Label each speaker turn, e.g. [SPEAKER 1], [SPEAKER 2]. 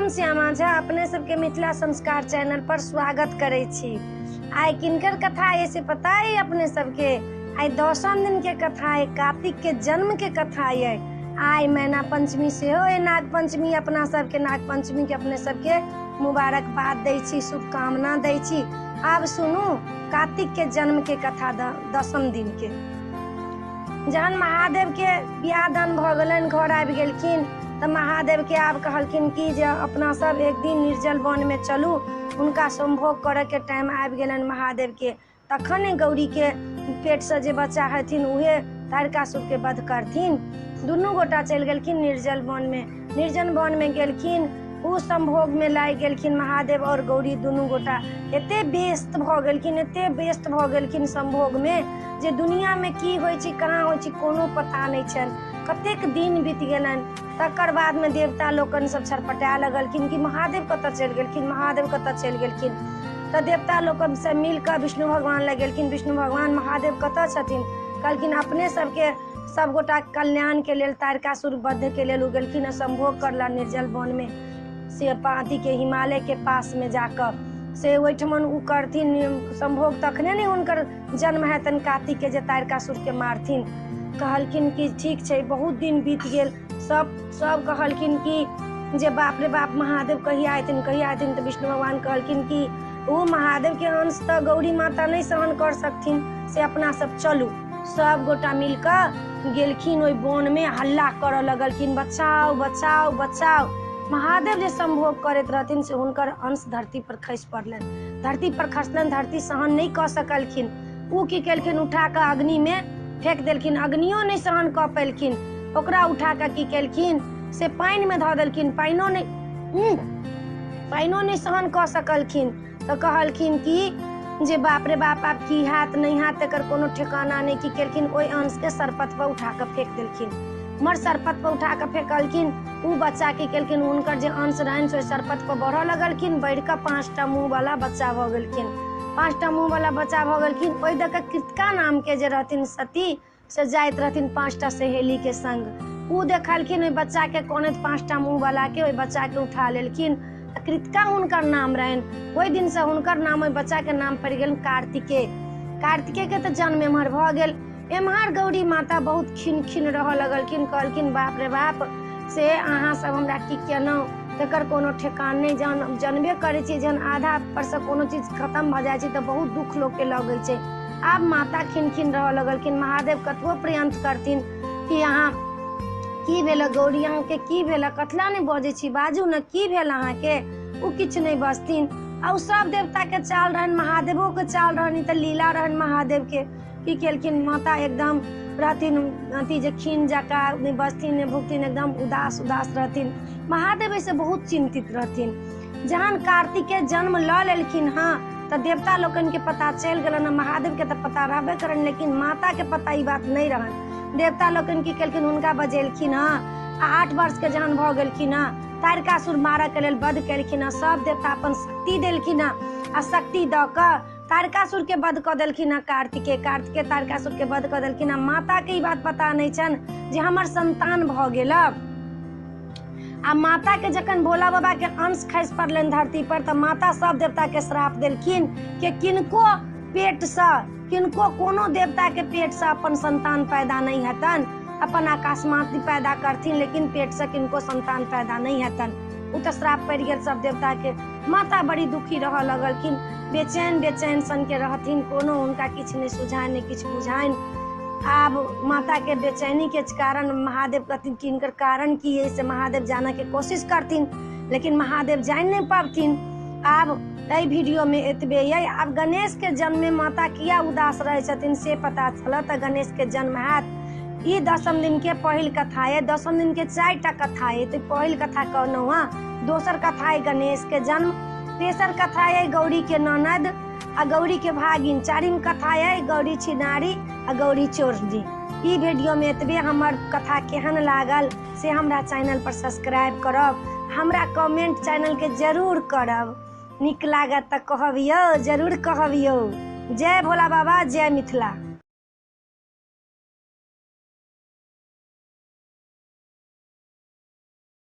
[SPEAKER 1] हम श्यामा झा अपने सबके मिथिला संस्कार चैनल पर स्वागत करै छी। आइ किनकर कथा है से पता है अपने सबके? आइ दसम दिन के कथा है, कार्तिक के जन्म के कथा है। आइ मैना पंचमी सेहो है, नाग पंचमी। अपना सबके नाग पंचमी के अपने सबके मुबारकबाद दै छी, शुभकामना दै छी। आब सुनू कार्तिक के जन्म के कथा दसम दिन के। जहन महादेव के बियाह दान भऽ गेलनि, घर आबि गेलखिन, तऽ महादेव के आब कहलखिन कि जे अपना सब एक दिन निर्जल वन में चलू। हुनका संभोग करे के टाइम आबि गेलनि महादेव के। तखन गौरी के पेट से जे बच्चा हेथिन उहे तारकासुर के वध करथिन। दुनू गोटा चलि गेलखिन निर्जल वन में। निर्जल वन में गेलखिन, ओ संभोग में लागि गेलखिन महादेव और गौरी दुनू गोटा। एते व्यस्त भऽ गेलखिन, एते व्यस्त भऽ गेलखिन संभोग में जे दुनिया में की होइ छै, कहाँ होइ छै, कोनो पता नहि छनि। कतेक दिन बीत गेलनि। तकर बाद में देवता लोकनि सब छटपटाए लगलखिन कि महादेव कतऽ चलि गेलखिन, महादेव कतऽ चलि गेलखिन। तऽ देवता लोकनि सब मिल कऽ विष्णु भगवान लग गेलखिन। विष्णु भगवान महादेव कतऽ छथिन? कहलखिन अपने सबके सब गोटा कल्याण के लेल तारकासुर वध के लेल ओ गेलखिन संभोग करला निर्जल वन में, से अथी के हिमालय के पास में जाकऽ से ओहिठमन ओ करथिन संभोग, तखने ने हुनकर जन्म हेतनि कार्तिक के, जे तारकासुर के मारथिन। कहलखिन कि ठीक छै। बहुत दिन बीत गेल। सब कहलखिन कि जे बाप रे बाप, महादेव कहिया अयथिन, कहिया अयथिन। तऽ विष्णु भगवान कहलखिन कि ओ महादेव के अंश तऽ गौरी माता नहि सहन कर सकथिन, से अपना सब चलू। सब गोटा मिल कऽ गेलखिन ओहि वन में, हल्ला करऽ लगलखिन, बचाओ बचाओ बचाओ। महादेव जे संभोग करैत रहथिन से हुनकर अंश धरती पर खसि पड़लनि। धरती पर खसलनि, धरती सहन नहि कऽ सकलखिन। ओ की केलखिन, उठा कऽ अग्नि में फेंक देलखिन। अग्नियो नहि सहन कऽ पेलखिन। ओकरा उठा कऽ की केलखिन से पानि में धऽ देलखिन। पानिओ नहि सहन कऽ सकलखिन। तऽ कहलखिन कि जे बाप रे बाप, आब की हैत नहि हैत तकर कोनो ठिकाना नहि। की केलखिन, ओहि अंश के सरपत पर उठा कऽ फेंक देलखिन। मर सरपत पर उठा कऽ फेंकलखिन। ओ बच्चा की केलखिन, हुनकर जे अंश रहनि से ओहि सरपत पर बढ़ऽ लगलखिन। बढ़ि कऽ 5टा मुँह वाला बच्चा भऽ गेलखिन। 5टा मुँह वाला बच्चा भऽ गेलखिन। ओहि दऽ कऽ कृतिका नाम के जे रहथिन सती, से जाइत रहथिन 5टा सहेली के संग। ओ देखलखिन ओहि बच्चा के कनैत 5टा मुँह वाला के, ओहि बच्चा के उठा लेलखिन। कृतिका हुनकर नाम रहनि। ओहि दिन से हुनकर नाम ओहि बच्चा के नाम पड़ि गेल कार्तिकेय। कार्तिकेय के तऽ जन्म एम्हर भऽ गेल। एम्हर गौरी माता बहुत खिन खिन रहऽ लगलखिन। कहलखिन बाप रे बाप, से अहाँ सब हमरा की केलहुँ, तकर कोनो ठेकान नहि। जहन जनबे करै छियै, जहन आधा पर से कोनो चीज खत्म भऽ जाइ छै तऽ बहुत दुख लोकके लगै छै। आब माता खिन खिन रहऽ लगलखिन। महादेव कतबो प्रयत्न करथिन कि अहाँ की भेल गौरी, अहाँके की भेल, कथला नहि बजै छी, बाजू ने की भेल अहाँके। ओ किछु नहि बजथिन। आ ओ सब देवता के चाल रहनि, महादेवो के चाल रहनि, तऽ लीला रहनि महादेव के। की केलखिन, माता एकदम रहथिन अथी जे खिन जकाँ, नहि बजथिन नहि भुकथिन, एकदम उदास उदास रहथिन। महादेव एहिसँ बहुत चिन्तित रहथिन। जहन कार्तिक के जन्म लऽ लेलखिन हँ तऽ देवता लोकनि के पता चलि गेलनि। महादेव के तऽ पता रहबे करनि, लेकिन माता के पता ई बात नहि रहनि। देवता लोकनि की केलखिन, हुनका बजेलखिन हँ। आ 8 वर्ष के जहन भऽ गेलखिन हँ, तारकासुर मारऽ के लेल वध केलखिन हँ। सब देवता अपन शक्ति देलखिन हँ आ शक्ति दऽ कऽ तारकासुर के वध कऽ देलखिन हँ। कार्तिकेय कार्तिकेय तारकासुर के वध कऽ देलखिन हँ। माता के ई बात पता नहि छनि जे हमर संतान भऽ गेल। आ माता के जखन भोला बाबा के अंश खसि पड़लनि धरती पर, तऽ माता सब देवता के श्राप देलखिन कि किनको पेट से, किनको कोनो देवता के पेट से अपन संतान पैदा नहीं हेतनि। अपन आकाशमाती पैदा करथिन, लेकिन पेट से किनको संतान पैदा नहीं हेतनि। ओ तऽ श्राप पड़ि गेल सब देवता के। माता बड़ी दुखी रहऽ लगलखिन, बेचैन बेचैन सन के रहथिन, कोनो हुनका किछु नहि सुझानि, नहि किछु बुझानि। आब माता के बेचैनी के कारण महादेव कहथिन कि हिनकर कारण की है, से महादेव जानऽ के कोशिश करथिन, लेकिन महादेव जानि नहि पाबथिन। आब एहि वीडियो में एतबे ये। आब गणेश के जन्म में माता किया उदास रहै छथिन से पता चलत तऽ गणेश के जन्म हैत। ई दसम दिन के पहिल कथा है। दसम दिन के 4टा कथा है। तऽ पहिल कथा कहलहुँ हँ। दोसर कथा है गणेश के जन्म, तेसर कथा है गौरी के ननद आ गौरी के भागिन, चारिम कथा है गौरी छिनारी आ गौरी चोरनी। ई वीडियो में एतबे। हमर कथा केहन लागल से हमरा चैनल पर सब्सक्राइब करब, हमरा कमेंट चैनल के जरूर करब। नीक लागत तऽ कहब यौ, जरूर कहब यौ। जय भोला बाबा, जय मिथिला।